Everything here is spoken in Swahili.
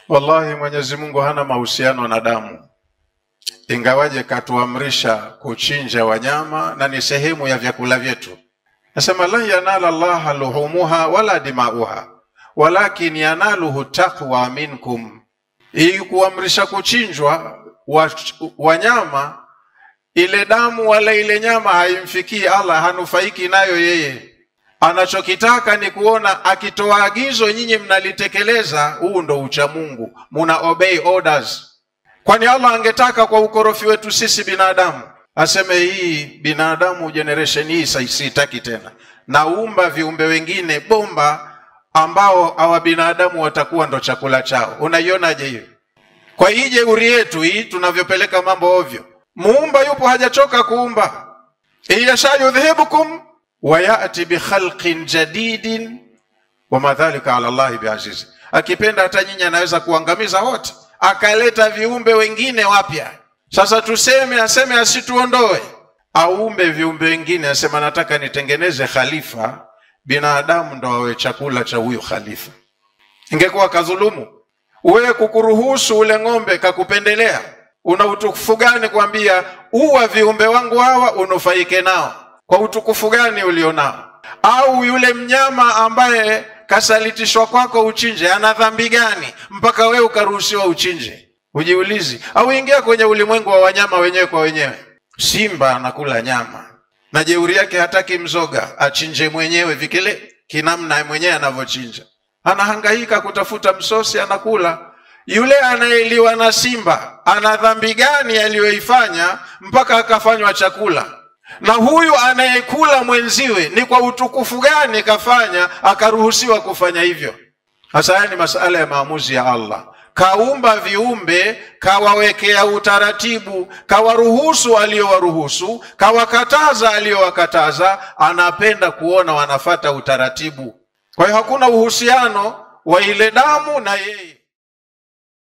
Wallahi Mwenyezi Mungu hana mahusiano na damu, ingawaje katuamrisha kuchinja wanyama na ni sehemu ya vyakula vyetu. Nasema la yanala Allaha luhumuha wala dimauha walakin yanaluhu taqwa minkum. Hii kuamrisha kuchinjwa wanyama, ile damu wala ile nyama haimfikii Allah, hanufaiki nayo yeye. Anachokitaka ni kuona akitoa agizo nyinyi mnalitekeleza. Huu ndo ucha Mungu, muna obey orders. Kwani Allah angetaka kwa ukorofi wetu sisi binadamu aseme hii binadamu generation hii sitaki tena, naumba viumbe wengine bomba ambao hawa binadamu watakuwa ndo chakula chao. Unaionaje hiyo? Kwa hii jeuri yetu hii tunavyopeleka mambo ovyo. Muumba yupo, hajachoka kuumba. Iyasha yudhhibukum wa ya'ti bi khalqin jadidin wa dhalika ala Allah biaziz. Akipenda hata nyinyi anaweza kuangamiza wote, akaleta viumbe wengine wapya. Sasa tuseme, aseme asituondoe, aumbe viumbe wengine, asema nataka nitengeneze khalifa, binadamu ndo awe chakula cha huyu khalifa. Ingekuwa kadhulumu wewe kukuruhusu ule ng'ombe kakupendelea. Una utukufu gani kuambia uwa viumbe wangu hawa unufaike nao? Kwa utukufu gani ulionao? Au yule mnyama ambaye kasalitishwa kwako uchinje, ana dhambi gani mpaka wewe ukaruhusiwa uchinje? Ujiulizi. Au ingia kwenye ulimwengu wa wanyama wenyewe kwa wenyewe. Simba anakula nyama na jeuri yake hataki mzoga, achinje mwenyewe vikile kinamna mwenyewe anavochinja. Anahangaika kutafuta msosi, anakula. Yule anayeliwa na simba ana dhambi gani aliyoifanya mpaka akafanywa chakula? Na huyu anayekula mwenziwe ni kwa utukufu gani kafanya akaruhusiwa kufanya hivyo? Hasa haya ni masala ya maamuzi ya Allah. Kaumba viumbe, kawawekea utaratibu, kawaruhusu aliyowaruhusu, kawakataza aliyowakataza. Anapenda kuona wanafata utaratibu. Kwa hiyo hakuna uhusiano wa ile damu na yeye.